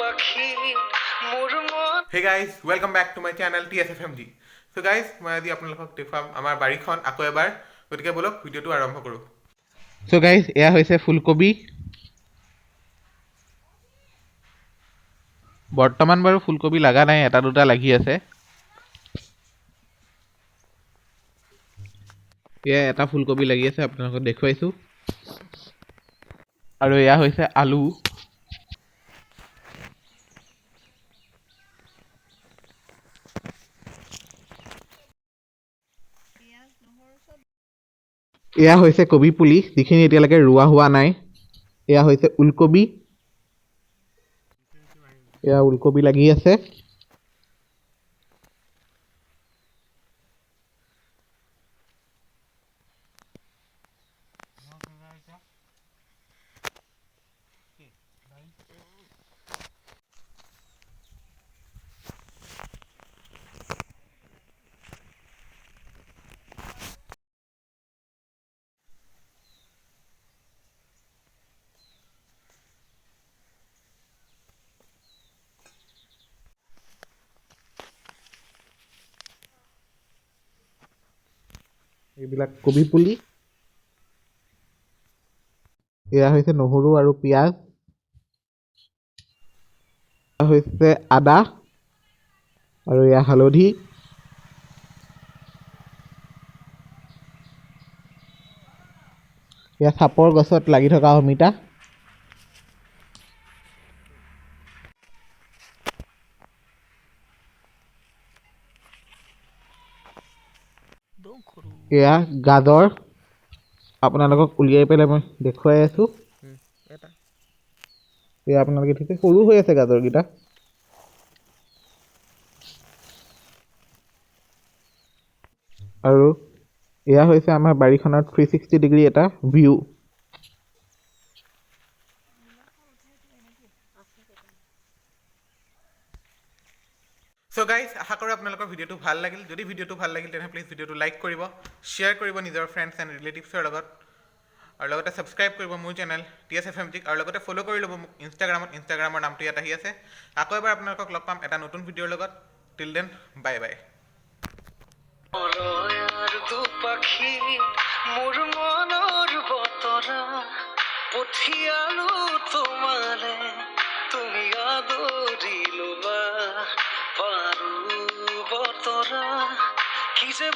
দুপাখি মোৰ মন। Hey guys, welcome back to my channel TSFMG. So guys, মই আজি আপোনালোকক দেখুৱাম আমাৰ বাৰীখন আকৌ এবাৰ। গতিকে ব'লক, ভিডিঅ'টো আৰম্ভ কৰোঁ। চ' গাইজ, এয়া হৈছে ফুলকবি। বৰ্তমান বাৰু ফুলকবি লগা নাই, এটা দুটা লাগি আছে। এয়া এটা ফুলকবি লাগি আছে, আপোনালোকক দেখুৱাইছোঁ। আৰু এয়া হৈছে আলু। এয়া হৈছে কবি পুলি, যিখিনি এতিয়ালৈকে ৰোৱা হোৱা নাই। এয়া হৈছে ওলকবি। এয়া ওলকবি লাগি আছে। এইবিলাক কবি পুলি। এয়া হৈছে নহৰু আৰু পিঁয়াজ। এয়া হৈছে আদা আৰু এয়া হালধি। এয়া চাপৰ গছত লাগি থকা অমিতা। এয়া গাজৰ, আপোনালোকক উলিয়াই পেলাই মই দেখুৱাই আছোঁ। এয়া আপোনালোকে দেখিছে, সৰু হৈ আছে গাজৰকেইটা। আৰু এয়া হৈছে আমাৰ বাৰীখনৰ 360 ডিগ্ৰী এটা ভিউ। চ' গাইজ, আশা কৰোঁ আপোনালোকৰ ভিডিঅ'টো ভাল লাগিল। যদি ভিডিঅ'টো ভাল লাগিল, তেনেহ'লে প্লিজ ভিডিঅ'টো লাইক কৰিব, শ্বেয়াৰ কৰিব নিজৰ ফ্ৰেণ্ডছ এণ্ড ৰিলেটিভছৰ লগত, আৰু লগতে ছাবস্ক্ৰাইব কৰিব মোৰ চেনেল TSFMGক, আৰু লগতে ফ'ল' কৰি ল'ব মোক ইনষ্টাগ্ৰামত। ইনষ্টাগ্ৰামৰ নামটো ইয়াত আহি আছে। আকৌ এবাৰ আপোনালোকক লগ পাম এটা নতুন ভিডিঅ'ৰ লগত। Till then, bye bye. আৰু দুপাখি মোৰ মনৰ বতৰা পঠিয়ালো তোমালে, তুমি আদৰি লোবা। পাৰো বতৰা কি যে